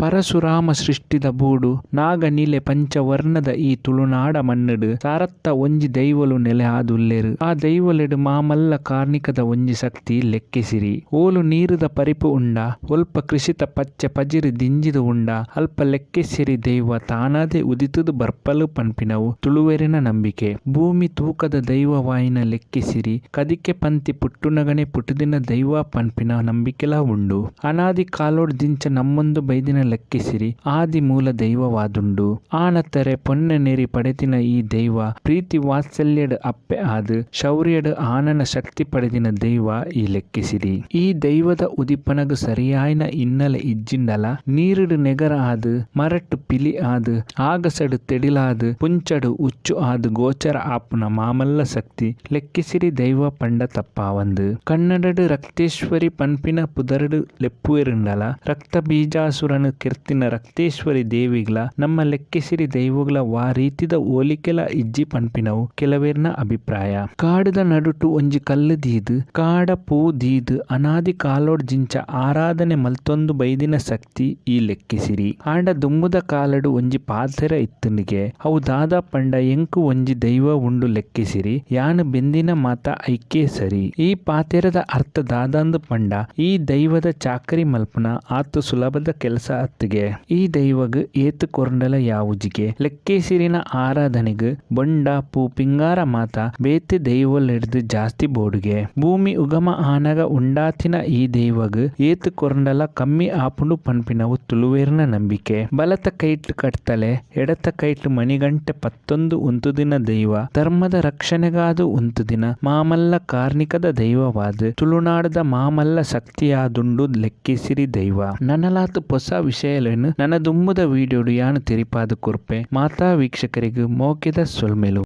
ಪರಸುರಾಮ ಸೃಷ್ಟಿದ ಬೂಡು, ನಾಗ ನಿಲೆ ಪಂಚವರ್ಣದ ಈ ತುಳುನಾಡ ಮಣ್ಣ್ ಡ್ ಸಾರತ್ತ ಒಂಜಿ ದೈವೊಲು ನೆಲೆ ಆದ್ ಉಲ್ಲೆರ್. ಆ ದೈವೊಲೆಡ್ ಮಾಮಲ್ಲ ಕಾರ್ನಿಕದ ಒಂಜಿ ಶಕ್ತಿ ಲೆಕ್ಕೆಸಿರಿ. ಓಲು ನೀರ್ ದ ಪರಿಪು ಉಂಡಾ, ಒಲ್ಪ ಕೃಷಿತ ಪಚ್ಚೆ ಪಜಿರ್ ದಿಂಜಿದ್ ಉಂಡಾ ಅಲ್ಪ ಲೆಕ್ಕೆಸಿರಿ ದೈವ ತಾನಾದೆ ಉದಿತ್ ದ್ ಬರ್ಪಲ್ ಪನ್ಪಿನವು ತುಳುವೆರೆನ ನಂಬಿಕೆ. ಭೂಮಿ ತೂಕದ ದೈವವಾಯಿನ ಲೆಕ್ಕೆಸಿರಿ ಕದಿಕೆ ಪಂತಿ ಪುಟ್ಟುನಗನೇ ಪುಟುದಿನ ದೈವ ಪನ್ಪಿನ ನಂಬಿಕೆಲ ಉಂಡು. ಅನಾದಿ ಕಾಲೊಡ್ದಿಂಚ ನಂಬೊಂದು ಬೈದಿನ ಲೆಕ್ಕೆಸಿರಿ ಆದಿ ಮೂಲ ದೈವವಾದುಂಡು. ಆಣ ತರೆ ಪೊನ್ನ ನೆರಿ ಪಡೆತಿನ ಈ ದೈವ ಪ್ರೀತಿ ವಾತ್ಸಲ್ಯಡ್ ಅಪ್ಪೆ ಆದ್, ಶೌರ್ಯಡ್ ಆಣನ ಶಕ್ತಿ ಪಡೆದಿನ ದೈವ ಈ ಲೆಕ್ಕೆಸಿರಿ. ಈ ದೈವದ ಉದಿಪನಗ್ ಸರಿಯಾಯಿನ ಹಿನ್ನಲೆ ಇಜ್ಜಿಂಡಲ ನೀರ್ ಡ್ ನೆಗರ್ ಆದ್, ಮರಟ್ ಪಿಲಿ ಆದ್, ಆಗಸಡ್ ತೆಡಿಲಾದ್, ಪುಂಚಡ್ ಉಚ್ಚು ಆದ್ ಗೋಚರ ಆಪುನ ಮಾಮಲ್ಲ ಶಕ್ತಿ ಲೆಕ್ಕೆಸಿರಿ ದೈವ ಪಂಡ ತಪ್ಪಾವಂದ್. ಕನ್ನಡಡ್ ರಕ್ತೇಶ್ವರಿ ಪನ್ಪಿನ ಪುದರ್ ಡ್ ಲೆಪ್ಪುವೆರ್ಂಡಲ ರಕ್ತಬೀಜಾಸುರನ್ ಕೆರ್ತಿನ ರಕ್ತೇಶ್ವರಿ ದೇವಿಗ್ಲಾ ನಮ್ಮ ಲೆಕ್ಕೆಸಿರಿ ದೈವೊಗ್ಲಾ ವಾ ರೀತಿದ ಹೋಲಿಕೆಲ ಇಜ್ಜಿ ಪನ್ಪಿನವು ಕೆಲವೆರ್ನ ಅಭಿಪ್ರಾಯ. ಕಾಡ್ ದ ನಡುಟು ಒಂಜಿ ಕಲ್ಲ್ ದೀದ್, ಕಾಡ ಪೂ ದೀದ್ ಅನಾದಿ ಕಾಲೊಡ್ದಿಂಚ ಆರಾಧನೆ ಮಲ್ತೊಂದು ಬೈದಿನ ಶಕ್ತಿ ಈ ಲೆಕ್ಕೆಸಿರಿ. ಆಂಡ ದುಂಬುದ ಕಾಲಡ್ ಒಂಜಿ ಪಾತೆರ ಇತ್ತ್ಂಡ್ ಗೆ ಅವು ದಾದ ಪಂಡ ಎಂಕ್ ಒಂಜಿ ದೈವ ಉಂಡು ಲೆಕ್ಕೆಸಿರಿ ಯಾನ್ ಬೆಂದಿನ ಮಾತ ಐಕೇ ಸರಿ. ಈ ಪಾತೆರದ ಅರ್ಥ ದಾದಂದ್ ಪಂಡ ಈ ದೈವದ ಚಾಕರಿ ಮಲ್ಪುನ ಆತ್ ಸುಲಭದ ಕೆಲಸ ಅತ್ತ್ ಗೆ. ಈ ದೈವಗ್ ಏತ್ ಕೊರ್ಂಡಲ ಯಾವುಜಿಗೆ. ಲೆಕ್ಕೆಸಿರಿನ ಆರಾಧನೆಗ್ ಬೊಂಡ, ಪೂ ಪಿಂಗಾರ ಮಾತ ಬೇತೆ ದೈವೊಲೆಡ್ದ್ ಜಾಸ್ತಿ ಬೋಡುಗೆ. ಭೂಮಿ ಉಗಮ ಆನಗ ಉಂಡಾತಿನ ಈ ದೈವಗ್ ಏತ್ ಕೊರ್ಂಡಲ ಕಮ್ಮಿ ಆಪುಂಡು ಪನ್ಪಿನವು ತುಳುವೆರ್ನ ನಂಬಿಕೆ. ಬಲತ ಕೈಟ್ ಕಡ್ತಲೆ, ಎಡತ ಕೈಟ್ ಮಣಿಗಂಟೆ ಪತ್ತೊಂದು ಉಂತುದಿನ ದೈವ ಧರ್ಮದ ರಕ್ಷಣೆಗಾದ್ ಉಂತುದಿನ ಮಾಮಲ್ಲ ಕಾರ್ನಿಕದ ದೈವವಾದ್ ತುಳುನಾಡ್ ದ ಮಾಮಲ್ಲ ಶಕ್ತಿಯಾದುಂಡು ಲೆಕ್ಕೆಸಿರಿ ದೈವ. ನನಲಾತ್ ಪೊಸ ವಿಷಯಲೆನ್ ನನ ದುಂಬುದ ವಿಡಿಯೋಡ್ ಯಾನ್ ತೆರಿಪಾದ್ ಕೊರ್ಪೆ. ಮಾತಾ ವೀಕ್ಷಕರೆಗ್ ಮೋಕೆದ ಸೊಲ್ಮೆಲು.